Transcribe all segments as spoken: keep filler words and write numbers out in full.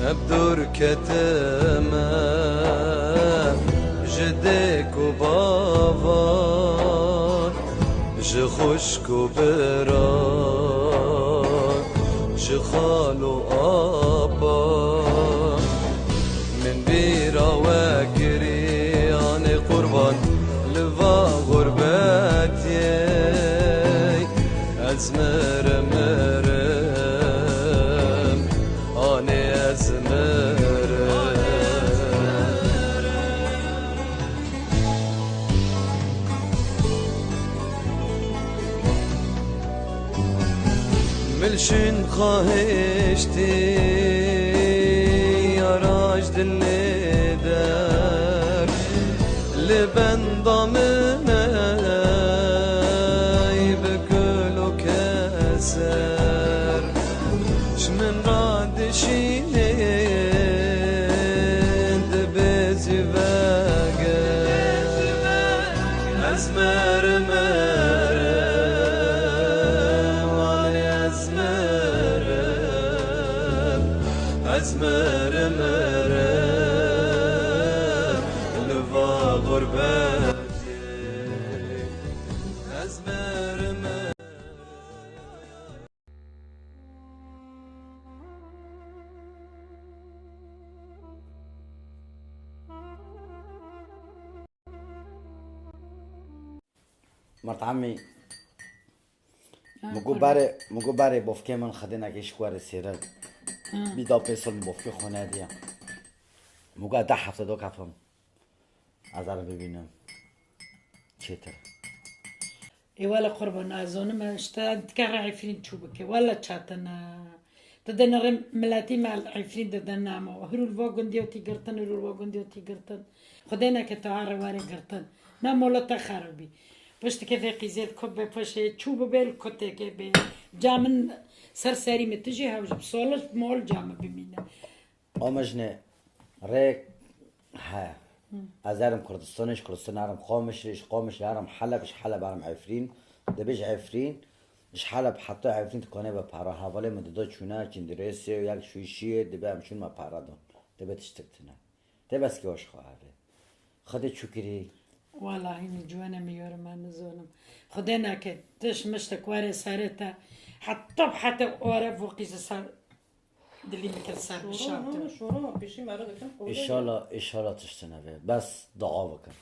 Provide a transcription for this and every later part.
Hep dûr ketime ji dêk û bavan, ji xwişk û biran, ji xal û apan. Min bîra we kirî, anê qurban li va xurbetiyê. Ez mirim, mirim, anê ez mirim. Milşin xahiştî, yara ji dilê der, li benda min ey bi kul û keser. Ji min re dişînê, dibê zî veger. Ez mirim, mirim, ay ez mirim. Ez mirim, mirim, li va xurbetê. Ez mirim, mirim. Mert Emî, Ha, min got qurban. Berê, min got berê bofkê min xedênekê ji ku were sêre. Ha. Bî da pê sol min bofkê xwe nediye. Min got deh hefte do kefim. Ez ê bibînim. Çêtir. Ê wele qurban, ez zonim, işte dikare Efrîn çû bike. Wele çatine. Dide nere miletî me Efrîn dide nama. Hirûl va gundiyotî girtin, hirûl va gundiyotî girtin. Xwedê neke tu ha re were girtin. Na mola te xeribî. Pişt ke vê qîzê li kut be paşê çû bibe li kutekê bê. Ca min ser serî min tu jî hewj bi sola mol ca min bimîne. Amejne rêk he. Hı. Ez herim Kurdistanê, ji Kurdistanê herim Qamişlê, ji Qamişlê herim Heleb, ji Heleb herim Efrîn. Dibê ji Efrîn, ji Heleb heta Efrîn dikane be para. Hevalê min dida çûna Kindirêsê û yek şûşiyê dibe em çûn me para don. Dibe tiştik tune. Te bes ki hoş xwe hevê. Xwedê çûkirî. Wala hînî ciwene min yorima nizonim. Xwedê neke, tiş miştik were serê te. Heta bi heta ore vokî ji ser dilî min kir ser bişartin. Şoro, şoro, pêşî me re dikin, qewde ye. Îşala, îşala tiştine be. Bes dua bikin.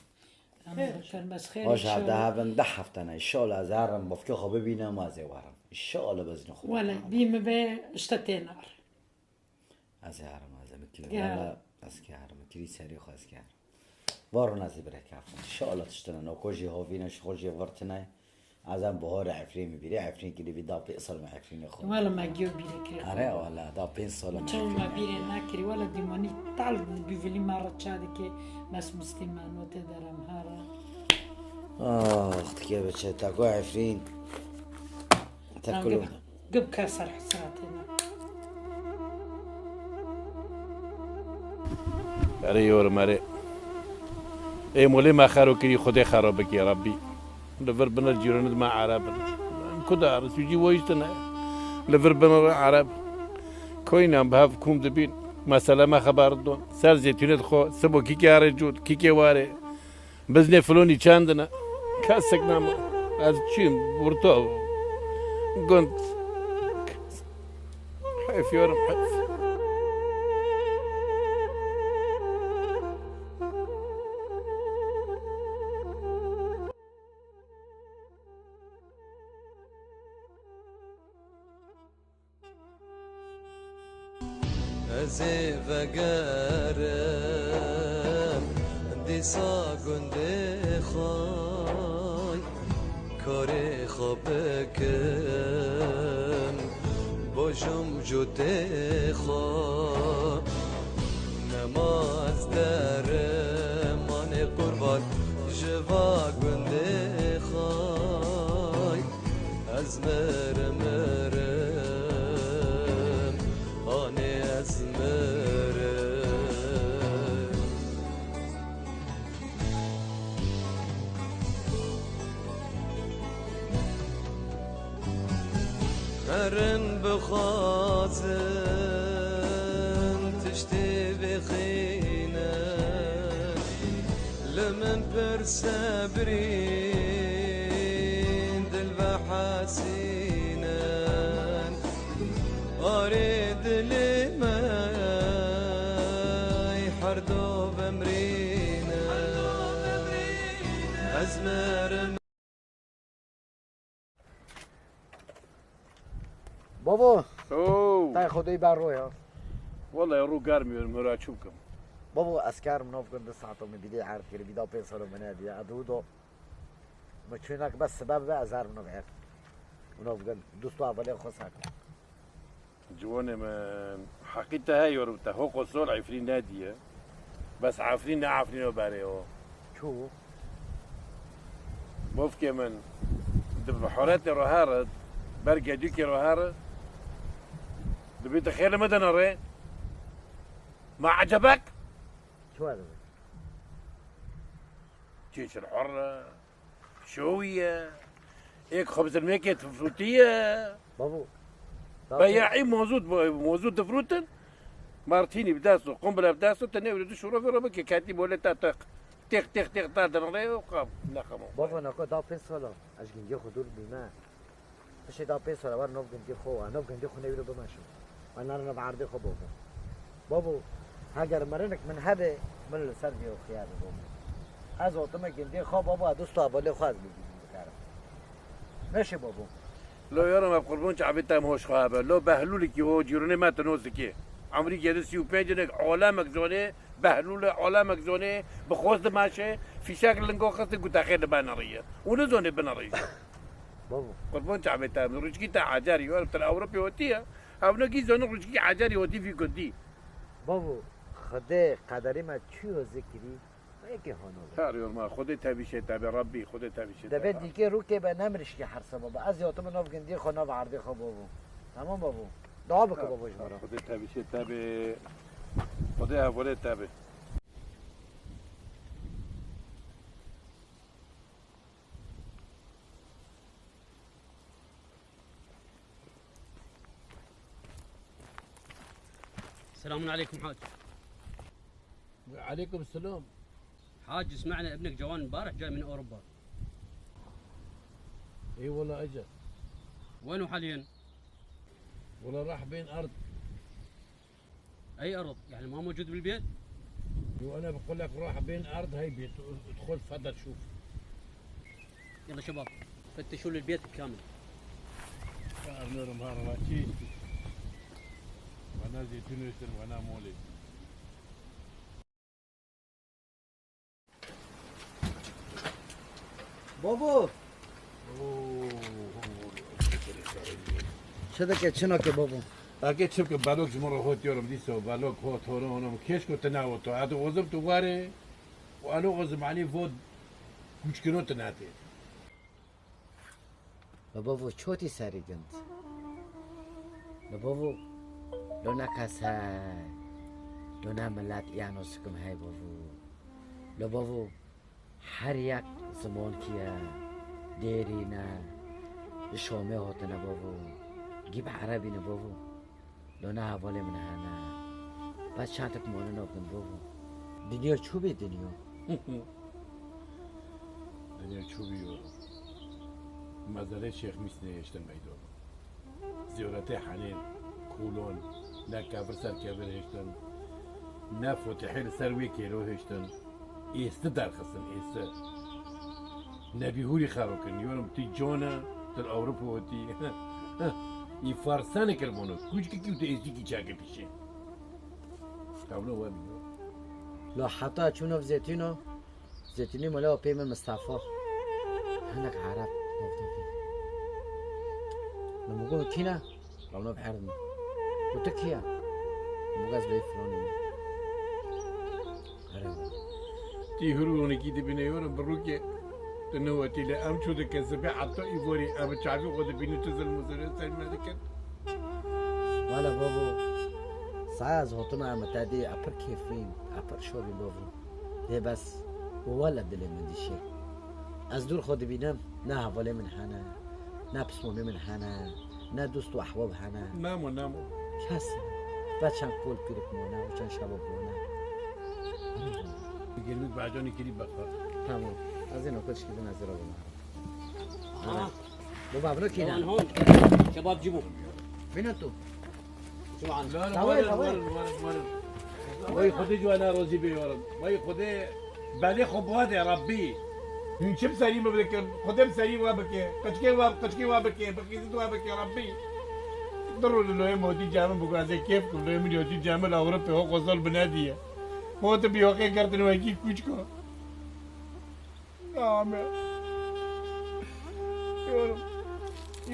Em Xêr. Bikin, bes xêr Baş inşallah. Hevde hevin deh heftene. Îşala ez herim bofkê xwe bibînim, ez ê werim. Îşala bezînê xwe Wele, bibînim. Bî min be, işte tênar. Ez ê herim, ez ê min kirî. Ya. Valla, ez kê herim, min kirî serî xwe ez kê herim. Varona zî bire kefin. Şala tiştine, noko jî hovîne, ji xwe jî virtine. Ez em bihore Efrîn bibîre, Efrîn kirî vî da pê sal me Efrînê xwe. Wala me giyo bîre kir. Are, wala, da pênc sal me Çawa Efrînê. Me bîre nekirî, wala dîmanî tal bivilî me re ça dike, mes mistî me notê derem hara. Ah, dike be çe, te go Efrîn. Te Tamam, kilo. Gib, gib ke ser hesratê me. Erê yorum erê. Ê molê me xero kirî, Xwedê xero bikê Rabbî. Li vir binir cîranid me Ereb in. Em ku dar, tu cî woyî tune. Li vir binir Ereb. Koynan bi hev kûm dibîn. Mesele me xeber don. Ser zêtûnê dixwe. Sibo kîkê erê cût, kîkê warê. Biznê filonî çend in e? Kesek nema. Ez çûyim, wurto. Gund. Heyf yorum, heyf. Ez ê vegerim dîsa gundê xwe, karê xwe bikim, bojim cotê xwe. Nema ez derim, anê qurban ji va gundê xwe. Ez mirim, mirim, anê ez mirim. Herin bixwazin, tu Min pir sebrîn dil ve hesînin, arê dilê me her do bimrînin. Ez merim. Babo. Oo. Tay xwedê ber ro ya. Vallahi ro germiyorum, hora çubkim. Babo, ez karim nav kin di saet min bîdê erd kir, bîda pê salo min hediye. Adu do. Me çunak bes sebeb be ez her min erd. Nav kin, dost û hevalê xwe sakin. Ciwanê min, heqî te heye yor te, hoko sol Efrîn nediye. Bes Efrîn ne Efrîno berê o. Çû? Mofkê min, di horetê ro here, ber gedûkê ro here, dibî tu xêr li me dene rê. Ma ecebek? Çi were? Çêçil hor e. Şowiye. Êk xebzirmêkê tifrûtiye. Bavo. Beyaî mozût, mozût difrûtin. Martînî bi dest û qumbile bi dest û tenê wî du şûro vê re bike, ketî bolê te teq. Teq, teq, teq, te dinirê û qab. Nexemo. Bavo, nako da pênc sala. Ez gingê xwe dûr bîme. Piştî da pênc sala wer nav gingê xwe, nav gingê xwe newî re bimeşim. Wan nare nav erdê xwe babo. Babo, heger mirinik min hebe, min li ser vê xiya be babo. Ez otime gindê xwe babo, ez dost û hevalê xwe ez bibînim bikarim. Neşe babo. Lo yaro me qurbon çavê te hoş xwe hebe. Lo Behlûlikî ho cîronê me te nos dikê. Emrî gedi sî û pênc inek, olemek zonê, Behlûl e, olemek zonê, bi xwest dimeşe, fîşek li lingo xiste, gute xêr li bena riye. Û nizonê bina riye. Babo. Qurbon çavê te, rûçkî te ecerî, yor te Ewropê hotî ye. Ev ne gî zonin rûçkî ecerî hotî vî gundî. Babo, Xwedê qederê me çi yo zikirî, yekê hano be. Her yor ma, Xwedê tevîşê te be, Rabbî, Xwedê tevîşê te be. Devê dîkê rûkê be, ne mirişkî herse baba. Ez yotim nav gindî xwe, nav erdê xwe babo. Tamam babo. Dua bike babo ji me re. Xwedê tevîşê te be. Xwedê hevalê te be. السلام عليكم حاج. وعليكم السلام. حاج، سمعنا ابنك جوان امبارح جاي من أوروبا. اي والله اجى. وينه حاليا؟ والله راح بين ارض. أي أرض؟ يعني ما موجود بالبيت؟ وانا بقول لك روح بين ارض هي بيت، ادخل تفضل شوف. يلا شباب، فتشوا لي البيت كامل. Arnor mara çi? Wana zeytun ösün, wana mole. Babo! Çi dike, çi nake babo? Eke çi bike, belok ji min re hot yorum dîso, belok hot, hono, hono, kêşko tu nawoto. Ado ozim tu ware, û alo ozim anî vot, guçkino tu nate. Li bavo çotî serî gind. Li bavo lo ne kes hey, lo ne milet îyano sikim hey bavo. Li bavo her yek zimonkî ye, dêrî ne, li Şomê hotine bavo, gî bi erebî ne bavo. Lo ne hevalê min hene. Bes çatik mane navkin bavo. Dinya çû bê dinya. Dinya çû bî yo. Mezarê Şêx Mîs nehêştin meydo. Ziyaretê henên, kulon, ne kevir ser kevir hêştin, ne fotihê li ser wê kêlo hêştin. Êsti derxistin, êsti. Nebî hûrî xero kirin. Yorum ti cone, til Ewropa hotî. Î farsa nekir bono. Kuçkikî û tu êstikî çakê pîşê. Tablo we bîyo. La heta çûno zêtîno, zêtînî mala pê min Mistefa. Hinek Ereb, govdekî. La min got kî ne? Ravna bi erd min. Got tu kî ye? Min got ez bê filanî me. Erê. Tî hûr honekî dibîne yorin bi rûkê. Tu ne wetî lê em çû dike sibê heta îvorî em çavî xwe dibînin tu zilm û zirê ser me dikin. Wele bavo. Saya ez hotime em te dî, e pir kêfîn, e pir şorî bavo. Lê bes, wele dilê min dişê. Ez dûr xwe dibînim, ne hevalê min hene, ne pismonê min hene, ne dost û ehbab hene. Nemo, nemo. Kes. Ve çend kol kirik mane û çend şebab mane. Gelmik bacanı kirî bexwe. Tamam. Ez ê nokoçkî bin ez ê rabim. Aha. Baba, bino Yalan kîna. hon. Şebap cibu. Bino tu. Şu an. Lan Tamam, varın, tamam. Varın, varın, varın. Vay Xwedê ji wana razî bê yarim. Vay Xwedê belê xwe bade Rabbî. Hûn çi bi serî min bikin? Xwedê bi serî we bike. Qeçkê we, qeçkê we bike. Bi xîzit we bike Rabbî. Diro li loyê motî camê bigazê kêf kim. Loyê min yotî camê la Ewropê ho xwezol bi nediye. Ho tu bi yoxê girtin wekî kûçko. Amin. Ya Rabbi.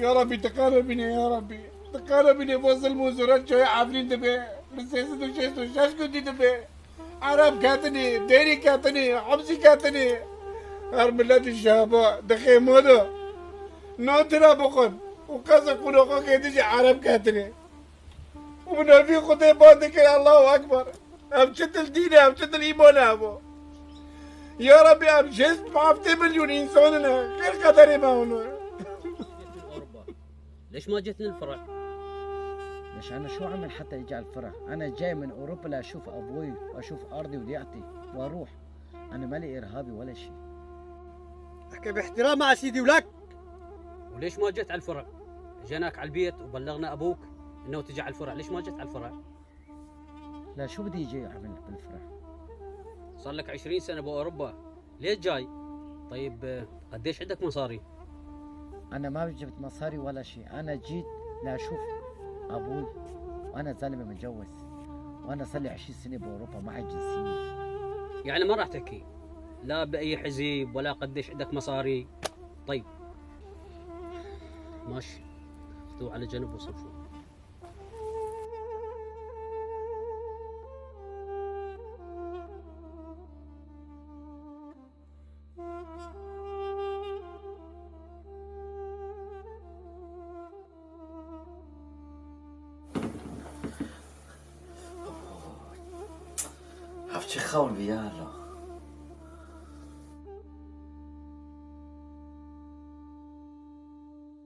Ya Rabbi, tu qala bine ya Rabbi. Tu qala bine bo zilm û zora çoyê Efrîn dibe. Li sê sed û şêst û şeş gundî dibe. Ereb ketinê, dêrî ketinê, hemsî ketinê. Her miletî şehba dixê modo. No tira bixwin. Û qeza qunoxokê dijî Ereb ketinê. Û bi navî Xwedê ban dikir Allahu Ekber. Ev çitil dîn e, ev çitil îman e evo. Ya Rabbi, ev şêst heftê milyon însan in e. Xêr qederê me hûn e. أوروبا. ليش ما جيتني الفرع؟ ليش أنا شو أعمل حتى يجي على الفرح؟ أنا جاي من أوروبا لأشوف أبوي وأشوف أرضي وديعتي وأروح. أنا مالي إرهابي ولا شيء. احكي باحترام مع سيدي ولك. وليش ما جيت على الفرع؟ جيناك على البيت وبلغنا أبوك إنه تجي على الفرع. ليش ما جيت على الفرع؟ لا، شو بدي يجي أعمل بالفرح؟ صار لك عشرين سنة بأوروبا. ليش جاي؟ طيب، آه، قديش عندك مصاري؟ أنا ما جبت مصاري ولا شيء. أنا جيت لأشوف أبوي. وأنا زلمة متجوز. وأنا صار لي عشرين سنة بأوروبا، معي جنسية. يعني ما راح تحكي لا بأي حزب ولا قديش عندك مصاري. طيب، ماشي، اخذوه على جنب وصفوه. Ev çi xewn bî ya Allah.